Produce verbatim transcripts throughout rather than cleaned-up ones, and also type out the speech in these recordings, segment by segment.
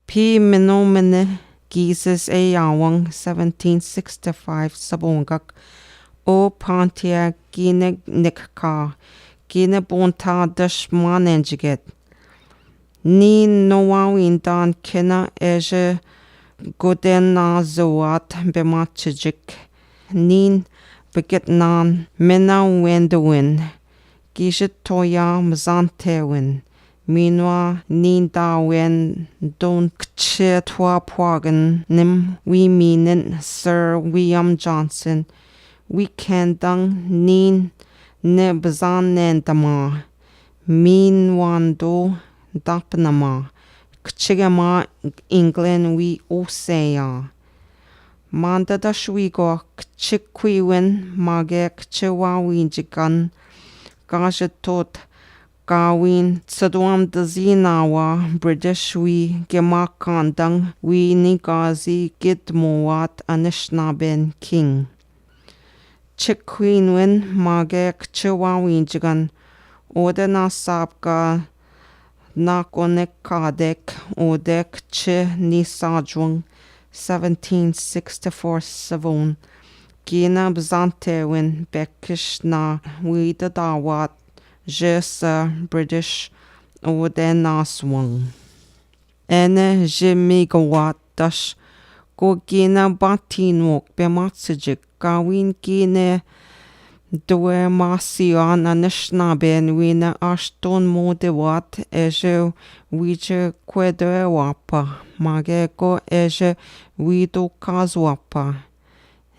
Phi मिनो मिने कीजिस ए यावंग seventeen sixty-five सबोंगक ओ फांतिया कीने निकखा, कीने बोंथा दश माने जिगेत। नीन नोवा विंदान खेना एजे गोदेना जोवात बेमाचिजिक। नीन बगेत नान मेना वेंदुविन। कीजित तोया मजांते विन। मीनवा नींदा वेन दोन कच्छे थ्वा फ्वागन निम वी मीनन सर वियम जॉनसन। वी खेंदंग नीन ने बजान नेंदमा। मीन वांदो दापनमा। कच्छे मा इंग्लैंड वी ओसेया। मांदा दश वी गो कच्छे क्वीवन मागे कच्छे वा वी जिगन। काजतोत कावीन सदवाम दजीनावा ब्रिटिश वी गेमा कांदंग वी निकाजी गिद मोवात अनिशनाबेन किंग। चिक्वीनविन मागे कच्छे वा वी जिगन। ओदे ना साब का ना कोने कादेक ओदे कच्छे नी साजुंग seventeen sixty-four सवोन। कीना बजांते विन बेकिश ना वीद दावात जेसा ब्रिटिश ओदे ना स्वंग। एने जिमी गवात दश को कीना बातीन वोक बेमात सजिक कावीन कीने दुए मासियान अनिशनाबेन वीने आश्तोन मोदे वात एजे वीजे क्वे दुए वापा। मागे को एजे वीदो काज वापा।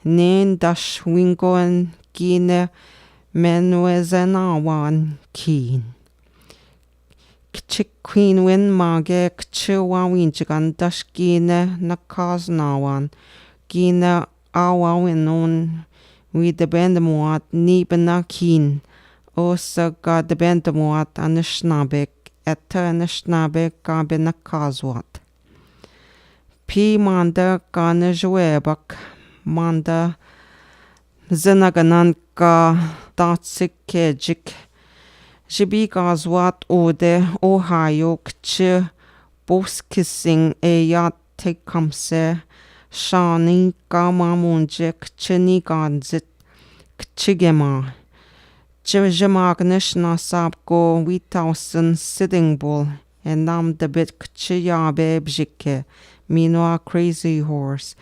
नेन दश विंगोन कीने मेनवे जना वान कीन। कच्छे क्वीन वेन मागे कच्छे वावीं जगन दश कीने नकाज नावान। कीने आवावीं नोन वी दबेंद मुआत नी बना कीन। ओ सगा दबेंद मुआत अनिशनाबेक। एत्था अनिशनाबेक का बे नकाज वात। फी मांदा काने जुएबक मांदा जनगणन का तात्सिक के जिक। जिबी काजवात ओदे ओहायो कच्छ पोस किसिंग ए यात थे कमसे शानी का मामूंजे कच्छ नी कांजित कच्छ गेमा। जमागनिश ना साब को वी थाउजेंड सिटिंग बुल ए नाम दबित कच्छ याबे बजिके मीनवा क्रेजी हॉर्स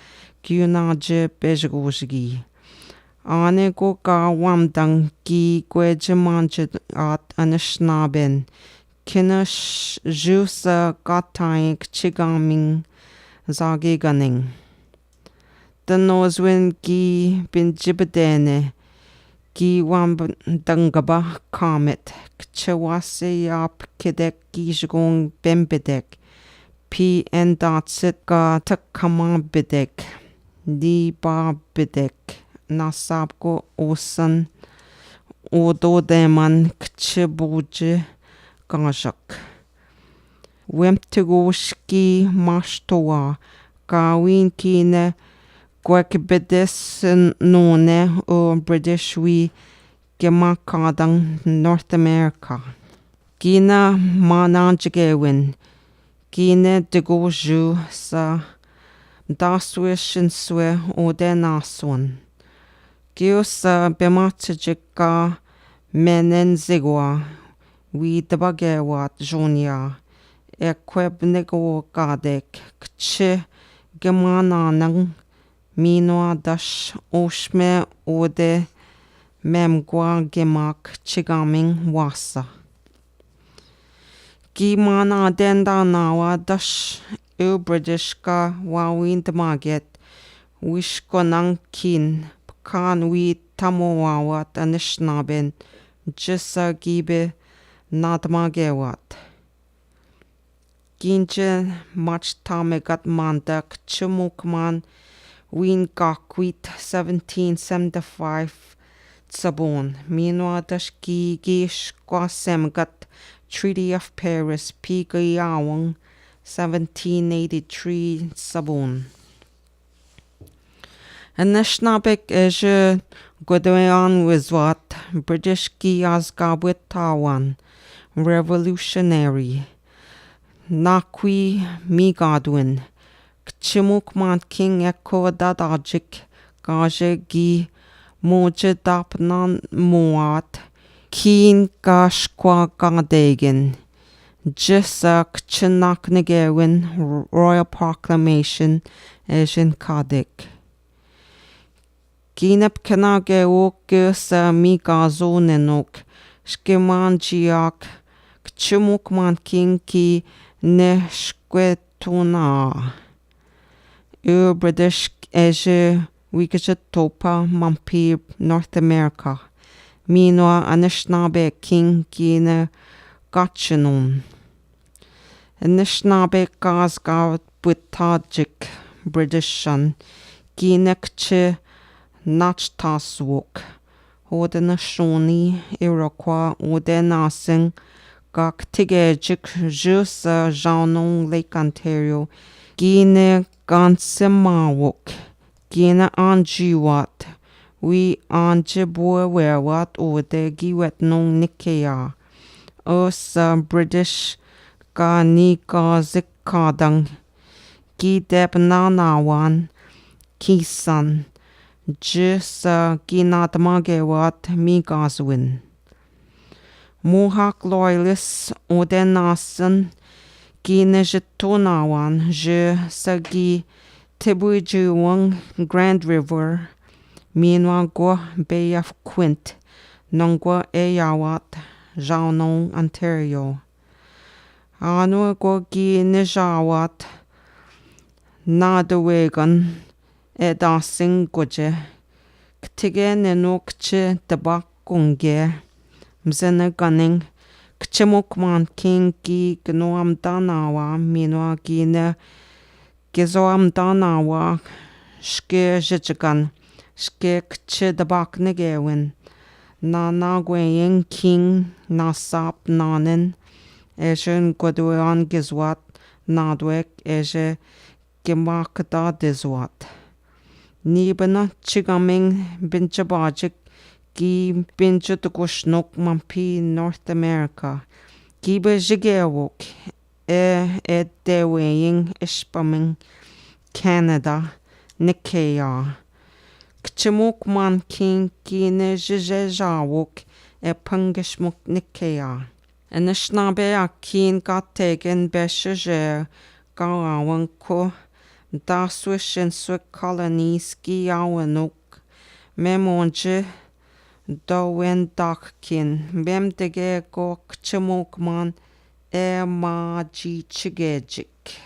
क्यों ना जे पेशगोशगी। आने को का वामदंग की क्वे जमांज आत अनशनाबेन खिनश जूस काताएं कच्छिगामिंग जागे गनिंग। तनोजविन की बिन जिबदेने की वामदंगबा कामित कच्छवासे याप किदेक की जगोंग बेम बिदेक। फी एन दातसित का थक खमा बिदेक। दी बा बिदेक। ना साब को ओसन ओदो देमन कच्छ बूज काजक। वेम तिगोश की माश्तोवा कावीन की ने क्वेक बिदेस नोने ओ ब्रिटिश वी के मा कादंग नॉर्थ अमेरिका। कीना माना जगेविन कीने दिगो जू सा दासवे शिनसवे ओदे नासवन। क्यों सा बेमाच जिक्का मेनेन जिगवा वी दबगेवात जोनिया। एक्वे बनेगो कादेक कच्छे गमानानंग मीनवा दश ओशमे ओदे मेमग्वा गेमाक चिगामिंग वासा। की माना देंदा नावा दश एव ब्रिटिश का वाविंद मागेत विश्कोनंग किन पखान वी तमो वावत अनिशनाबेन जसा की बे नादमा गेवात। किंचे मच थामेगत मांदक चुमुक मान वीन काक्वित seventeen seventy-five सबोन मीनवा दश की गीश क्वा सेमगत Treaty of Paris पी गई आवंग seventeen eighty-three सबोन। अनशनाबेक एज गोदोयान विजवात ब्रिटिश की आजगाबुत तावान revolutionary Nakwi mi Godwin. Kchimuk man king eko dadajic kaje gi moje dapnan muat kin ka shkwa ka degen. Jisa kchinak negewin royal proclamation ejin kadek. Kinep kena ge o ke sa mi gazo nenok, shke man jiak, kchimuk man king ki ne shkwe tuna. U British eje wikje topa mampi North America. Minwa Anishinaabe king ki ne kachinun. Anishinaabe kaz ka putajik British an ki ne kche nach taswok. Haudenosaunee, Iroquois, Haudenosaunee, ka ktige jik jus a Jeannot Lake, Ontario, ki ne ganse mawok, ki ne anji wat, wi anji bue we wat ode gi wet nung nikeya. Osa British ka ni ka zik kadang, ki dep nanawan, ki san, jisa ki natma ge wat mi gazwin. Mohawk loyalists Haudenosaunee ki ne jitu nawan, jisa gi tibu jiwang Grand River, minwa gwa Bay of Quinte, nungwa e yawat, Jeannot, Ontario. Anu gwa gi ne jawat, na de wegan, e dasing goje. Ktige ne no kche tebak kunge. Mzene ganing kchimuk man king ki gno amdanawa minwa ki ne gizo amdanawa shke jijagan shke kche tebak negewin. Na na gweying king na sap nanen ejen godwe an gizwat na dwek eje Gemakda dezwat. Ni bena chigaming binche bajik ki binche tukushnok mampi North America. Ki be jigewok e e deweying ishpaming Canada nikeya. Kchimuk man king ki ne jije jawok e pangishmuk nikeya. Anishinaabe a kin ka tegen beshe je ka awan ko da swishin swi colonies ki awanuk me monje da wen dak kin bem dege ko kchimuk man e ma ji chige jik.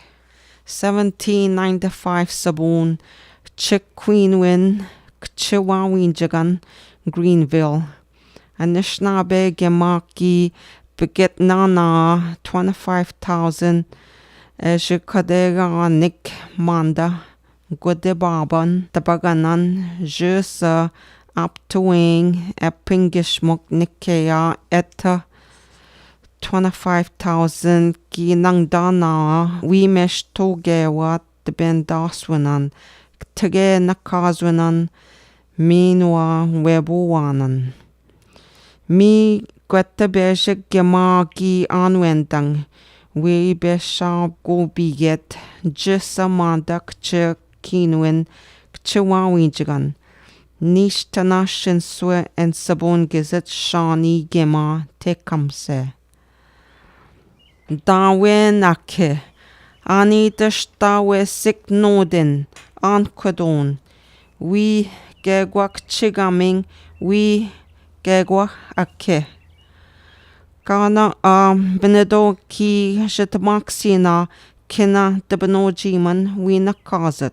Seventeen ninety-five sabun chik Queen Win kchiwa win jagan Greenville. Anishinaabe gemaki biget nana twenty-five thousand e shikadega nik manda gode baban tabaganan jusa aptuing e pingishmuk nikeya eta twenty-five thousand ki nangdana wi mesh togewa tben daswanan ktige nakazwanan minwa webuwanan. Mi gwete beshe gema gi anwendang wi besha go biget jisa manda kche kinwin kche wa wi jigan. Nishtana shinswe en sabon gizet shani gema te kamse. Dawen ake. Ani tashta we sik noden an kodon. Wi gegwa kchigaming wi gegwa ake. Kana a benedo ki jetmaksina kina debno jiman wi nakazet.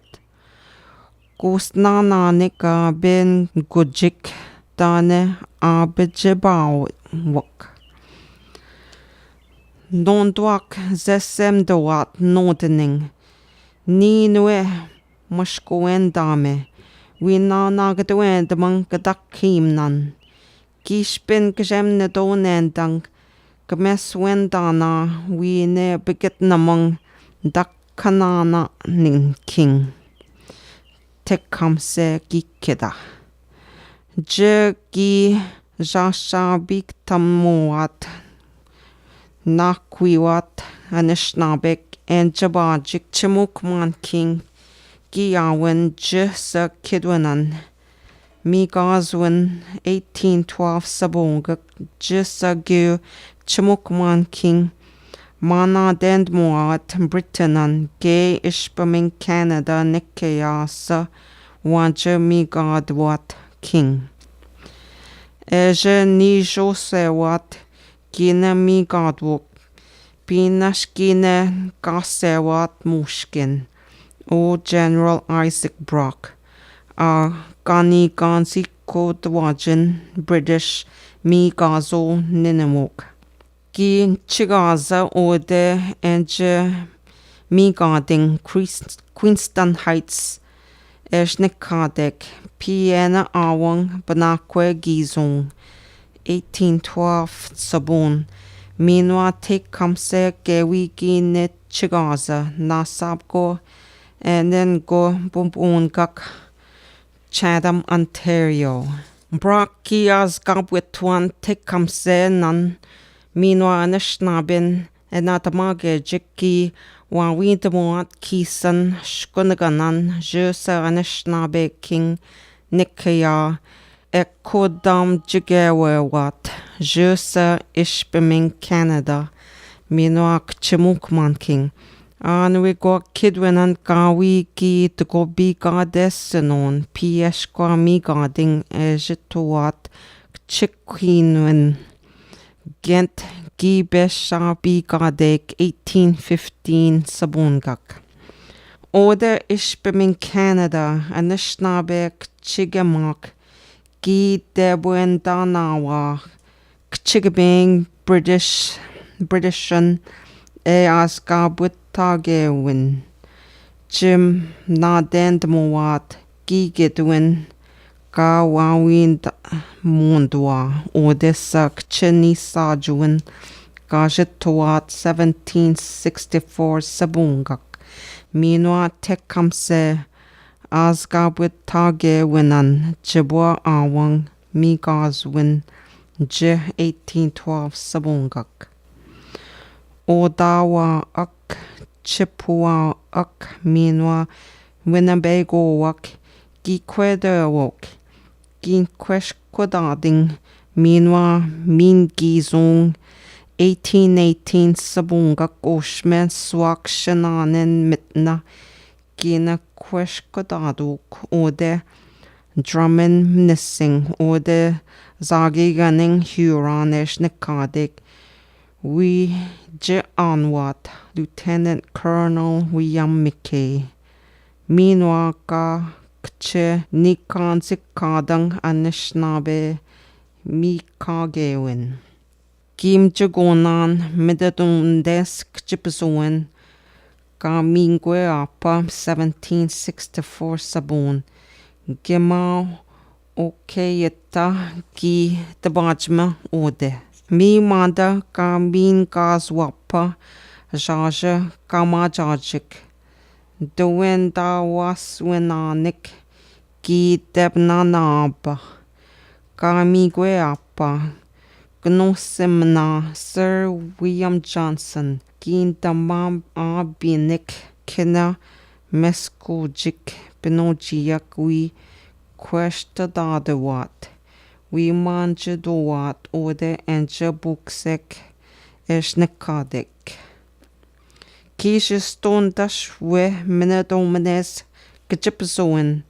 Kusnana nika ben gujik dane a bejebawok. Nondwak zesem dowat nodening. Ninwe mashkwen dame. Wi nana gedwen demang gedak kimnan. Kishpin kjem ne do nendang kmes wendana wi ne bigit namang dak kanana ning king. Tekam se ki keda. Je ki jasha bik tamuat na kwiwat अनिश्नाबेक एंजबाजिक चिमुक मानकिंग की आवन ज स खिदवनन मीगाजवन एटीन ट्वेल्व सबोंगक ज स गियो चिमुक मानकिंग माना देंद मुआत ब्रिटेनन गे इश्पमिंग कैनेडा निक्कया स वांज मीगादवात किंग। एज नीजो सेवात कीन मीगादवोक पीनश कीन का सेवात मुश्किन। ओ जनरल आइजक ब्रॉक आ कानी कांसी को दवाजन ब्रिटिश मीगाजो निनमोक की चिगाजा ओदे एंज मीगादिंग क्विंसटन हाइट्स एशनिक खादेक पियन आवंग बनाक्वे गीजोंग एटीन ट्वेल्व सबोन मीनवा थे कमसे केवी की ने चिगाजा नासाब को एनन गो बुम्बोन गक चैदम अंटेरियो। ब्रॉक की आज गाबुत्वान थे कमसे नन मीनवा अनशनाबिन एना तमागे जिक्की वावींत मुआत कीसन शुकुनगनन जो स अनशनाबे किंग निक्कया ए खोदाम जिगेवे वात जो स इश्पमिंग कैनेडा मीनवा कचिमुक मानकिंग। आन वे गो खिदवेनन कावी की तको बीगा देसनोन पीएश क्वा मीगादिंग एजितुवात कचिक क्वीनवेन गेंत की बेशा बीगा देक एटीन फिफ्टीन सबोन गक। ओदे इश्पमिंग कैनेडा अनशनाबे कचिगमाक की देबुएंदा नावा कचिगबेंग ब्रिटिश ब्रिटिशन ए आसका बुत्ता गेविन चिम नादेंद मुवात की गेतुएन का वावींद मुंदवा ओदे सक चिनी साजुएन का जितुवात सेवनटीन सिक्सटी फोर सबुंगक मीनवा थे कमसे आसका बुत्ता गेविनन चिबुआ आवंग मीगाजविन जे एटीन ट्वेल्व सबुंगक। ओदावा अक चिपुआ अक मीनवा विनबेगो वक की क्वेदवोक की क्वेश कुदादिंग मीनवा मीन गीजोंग एटीन एटीन सबुंगक ओशमें स्वाक शनानेन मितना किन क्वेश कुदादुक ओदे ड्रमिन निसिंग ओदे जागी गनिंग ह्यूरान एश निकादिक वी जे आनवात लुटेनेंट कर्नल वियम मिके। मीनवा का कचे निकान सिक्कादंग अनिशनाबे मी कागेविन। कीम जगोनान मिदतुंदेस कचिपसुएन का मींग्वे आपा सेवनटीन सिक्सटी फोर सबून। गेमाओ ओके यत्ता की तबाजमा ओदे। मी मांदा का मीन काज वापा जाज कामा जाजिक। दुवेंदा वासुनानिक की देबना नाबा। कामी ग्वे आपा। कनो सिमना सर विलियम जॉनसन की दमा आ बिनिक खिना मेस्कोजिक पिनोजियक वी क्वेश्ट दादवात। वी मांज दोवात ओदे एंज बुक्सेक एशनकादिक। की शिस्तोन दश वे मिनदोमनेस कचिपसोन।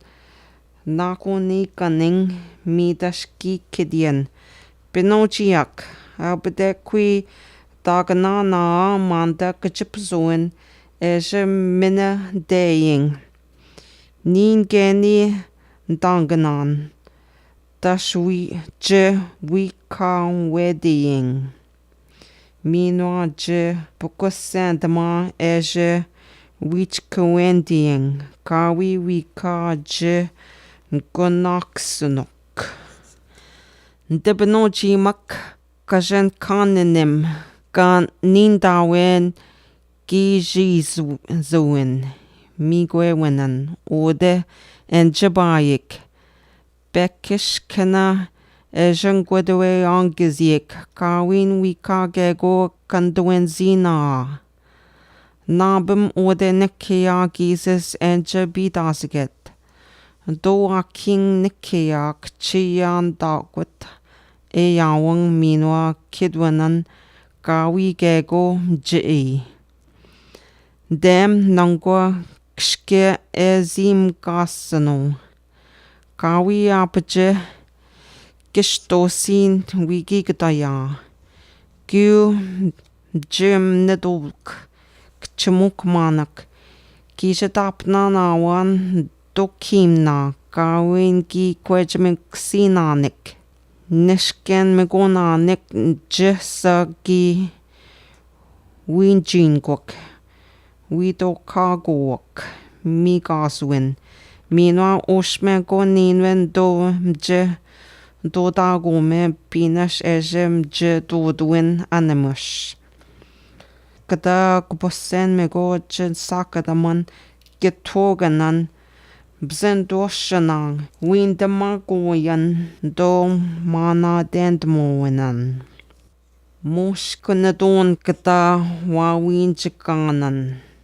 नाकोनी कनिंग मी दश की खिदियन। पिनोचियक अब दे क्वी दागना ना मांदा कचिपसोन एश मिन देयिंग। नीन गेनी दांगनान। दश वी ज वी कां वे दियिंग। मीनवा ज पुकुसेंदमा एज वीच कवेंदियंग। कावी वीका ज गुनाक सुनुक। दबनो जीमक कजन काननिम का नींदावेन की जी जुविन। मीगवे वनन ओदे एंजबायिक। पेकिश खना एजंग ग्वदवे आंगिजियक कावीन वीका गेगो कंदुएन जीना। नाबिम ओदे निखिया कीजिस एंज बीतासिगेत। दो आखिंग निखिया कचियान दागुत ए यावंग मीनवा खिदवनन कावी गैगो जई। देम नंगो कशके ए जीम कासनो। कावी आपजे किश तोसीन वीगी गताया। क्यों जिम निदोक कचमुक मानक। कीजे तापना नावान दोखीम ना कावीन की क्वेज में कसी नानिक। निष्केन में गो नानिक जस की वींजीन गोक। वी तो खा गोक। मी कासुइन। मीनवा ओश में गो नीनवेन दो जे दो दागो में पीनश एजे जे दो दुइन अनमश। कदा कुबोसेन में गो जे साकदमन के थोगनन बजन दोषनांग। वीन दमा गोयन दो माना देंद मोवनन। मोश कुन दोन कता वावींज कानन।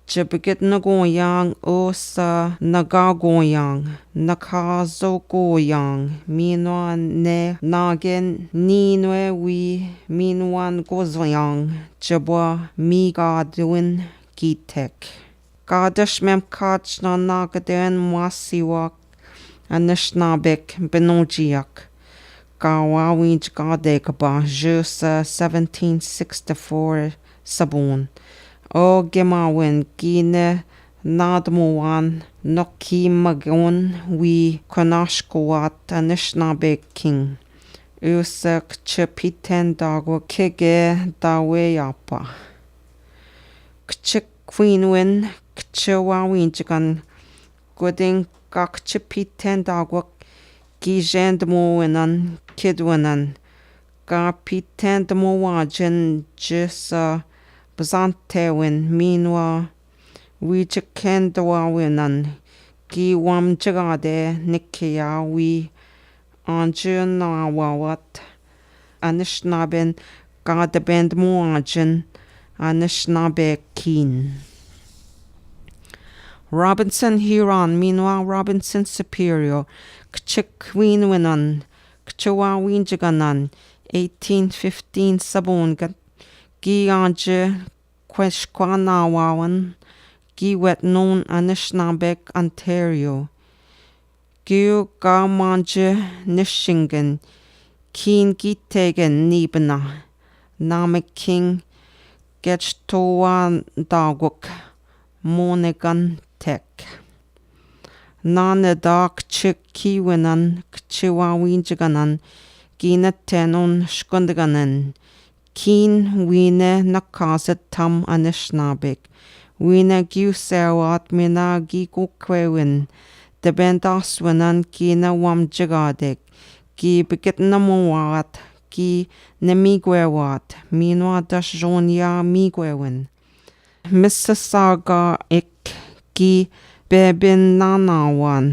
जब कित न गोयांग ओ सा नगा गोयांग। नखाजो गोयांग। मीनवा ने नागेन नीनवे वी मीनवान गोजयांग। जबवा मी गादुन की थेक। कादश में खाच ना नागदेन मासीवा अनशनाबेक बिनोजियक। कावा वींज का देखबा जुस seventeen sixty-four सबून। ओ गेमावन कीने नादमुवान नोखी मगोन वी खनाश कोवात अनशनाबेक किंग। उसक छपिथेन दागो खेगे दावे यापा। कचे क्वीन वन कचे वावींजगन। गोदिंग का कचे पिथेन दागो की जेंद मोवनन खिदवनन। का पिथेन दमोवाजन जस बजांते वन मीनवा वीच खेन दवावनन। की वाम जगादे निखिया वी आंजन नावावत। अनशनाबेन का दबेंद मोवाजन अनशनाबे कीन। Robinson Huron, meanwhile, Robinson Superior, कचे क्वीन वनन, कचे वावींजगनन, eighteen fifteen सबोन गत, की आंज क्वेश्काना वावन, की वेतनोन अनशनाबेक Ontario। क्यों का मांजे निशिंगन, कीन की तेगन नीबना, नामे किंग केच तोवा दागुक मोनेगन तेक। नाने दाक चिक की वनन, कचे वावींजगनन, कीन तेनोन शुकुंदगनन, कीन वीने नकाजत थम अनशनाबेक। वीने गिव सेवात मेना गी को क्वेविन। दबेंदास वनन कीन वाम जगादेक। की बिकित नमोवात, की नमी ग्वेवात। मीनवा दश जोनिया मी ग्वेविन। मिसिसागा एक की बेबिन नानावान।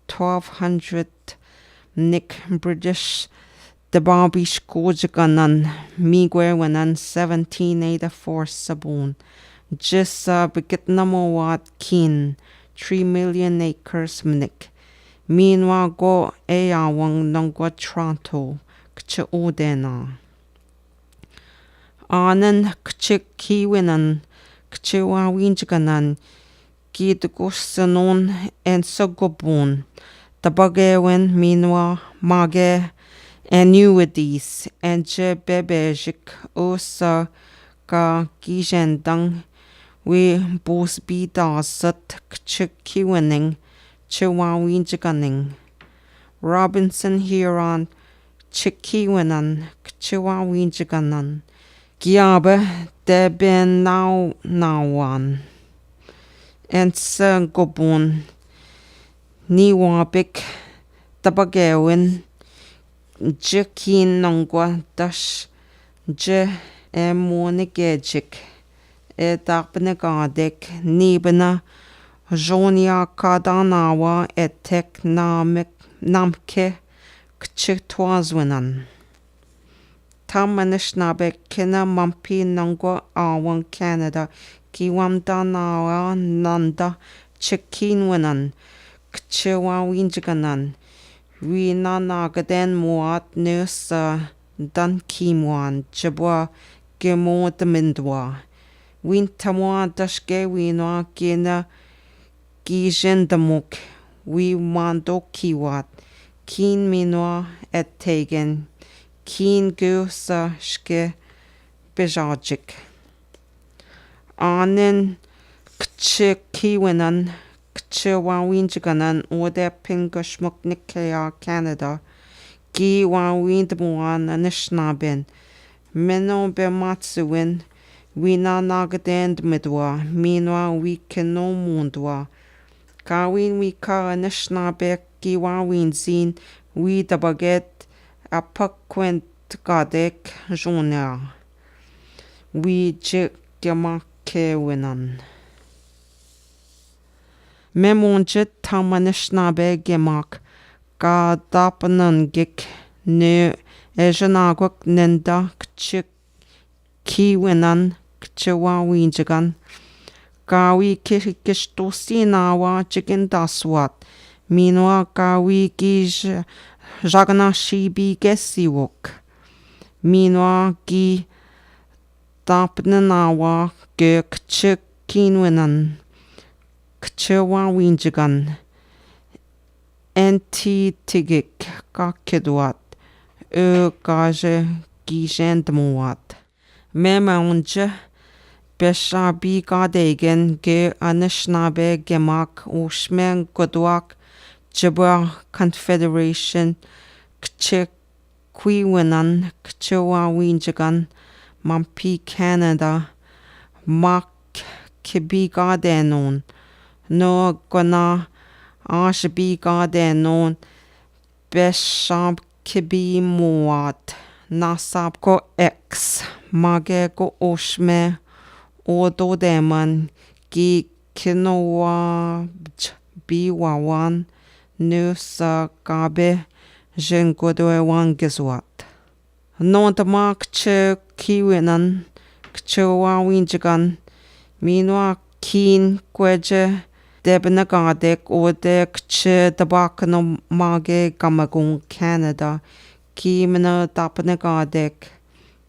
Twelve hundred निक ब्रिटिश दबाबिश कोजगनन मी ग्वेवनन seventeen eighty-four सबून। जिस सब कितना मोवात कीन three million acres मनिक। मीनवा गो ए आवंग नंगो Toronto कचे उदेना। आनन कचे कीवेनन कचे वाविंजगनन की दकुसनोन एन सगोबोन। तबगेवन मीनवा मागे annuities एंचे बेबेजिक ओसा का कीजेंदंग वे बोस बी दासत कचे कीवेनिंग चे वाविंजगनिंग। Robinson Huron चिक्की वनन, कचवा वींजगनन, कियाब तेबेन नाव नावान। एंस गोबोन, नीवापिक तबगेवन, जकीन नंगवा दश, ज एमोन गेजिक, ए तापने कादेक, नीबना, जोनिया कादा नावा एथेक नामक, नामके कचिक थ्वाजवनन। तम अनिशनाबे केना मम्पी नंगो आवन Canada ki wamda nawa nanda chikhin wenan, kchewa winjganan, wi na nagden muat nusa dan kimwan jabwa gemod mindwa. Win tamwa dashke winwa kina ki jendamuk wi mando kiwat, kin minwa etegen, kin gusa shke pejajik. Anen kche kiwenan, kche wawinjganan ode pinga shmuk nikea Canada, ki wawindmuan Anishinaben, meno be matsuwin, wina nagden midwa, minwa wi keno mundwa. Kawin wi ka Anishinabe ki wawinzin, wi dabaget apakwent gadek jona. Wi je gemak ke wenan. Me monje tam Anishinabe gemak ka dapnan gik ne ejanagwak nenda kche ki wenan kche wawinjgan. Kawi ki kishtusi nawa chikin daswat. Minwa kawi ki j-, jagna shibi gesiwok. Minwa ki tapne nawa ke kche kinwenan, kche wawinjgan, enti tigik ka kidwat, e kaje gijen dmuwat. Me maunje pesha bi ka degen ge Anishinabe gemak ushme gudwak jabwa Confederation kche kwi wenan kche wawinjgan mampi Canada mak kibi ka denon no gona ash bi ka denon besham kibi muat nasab ko X mage ko oshme odo deman ki kinowa bi wawan nusa kabe jengodwe wan gizwat. Nondma kche kiwenan, kche wawinjgan, minwa kin kweje debne gadek ode kche debakno mage gamagun Canada, ki mino dapne gadek,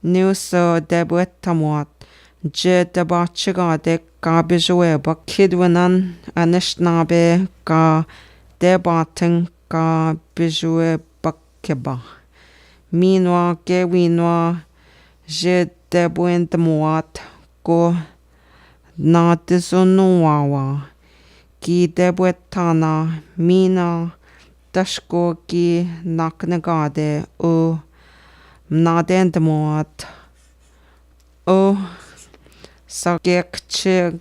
nusa debwe tamwat, je debache gadek ka bijwe bak kidwenan Anishinabe ka debaten ka bijwe bak keba. Minwa ke winwa je debwen dmuat ko na tizunu wawa. Ki debwe tana mina tashko ki nakne gade o mnaden dmuat. O sa ke kche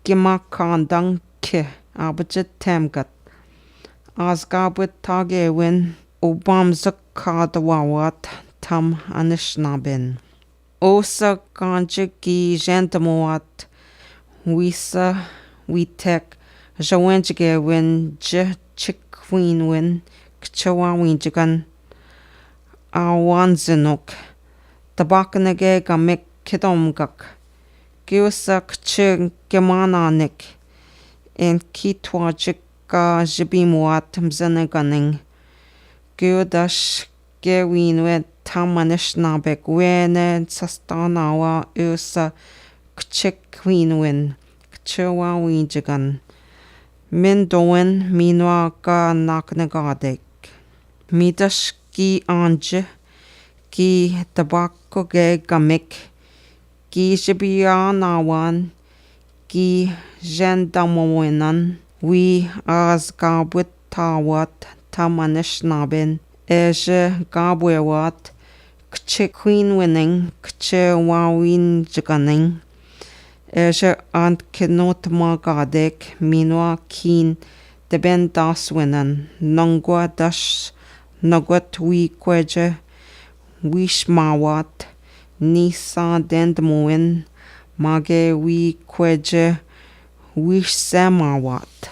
ki ma kandang ke abje temgat. Azga bwe tage wen o bamzak kadwawat tam Anishinaben. O sa kanje ki jentmuat wisa witek jawenjge wen je chikwin wen kche wawinjgan awan zinuk tabaknege gamek kidomgak. Kiusa kche kemananek en ki twajik ka jibi muat mzene ganing. Kiudash ke winwe tam Anishinabe gwene sastanawa usa kche kwinwen kche wawinjgan. Min doen minwa ka nakne gadek. Midash ki anje ki tabako ge gamek ki jibiya nawan ki jendamwenan wi azga bwit tawat tam Anishinaben eje gabwewat kche kwinwening kche wawinjganing. Eje ant kinot ma gadek minwa kin deben daswenan nongwa dash nogwat wi kweje wish mawat nisa dendmwen mage wi kweje wish se mawat.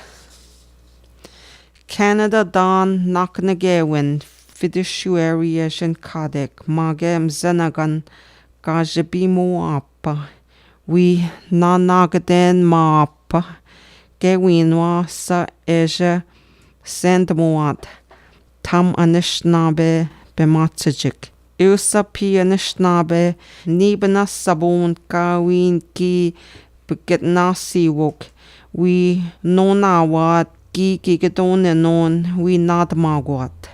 Canada dan nakne gewen fiduciary ejen kadek mage mzenagan ka jibi mo apa वी ना नागदेन माप के वीनवा स एज सेंत मुआत थम अनिष्ट नाबे पे माचजिक। इव सफी अनिष्ट नाबे नीबना सबून का वीन की पिकत ना सीवुक वी नोनावात की की के तोने नोन वी नाद मागवात।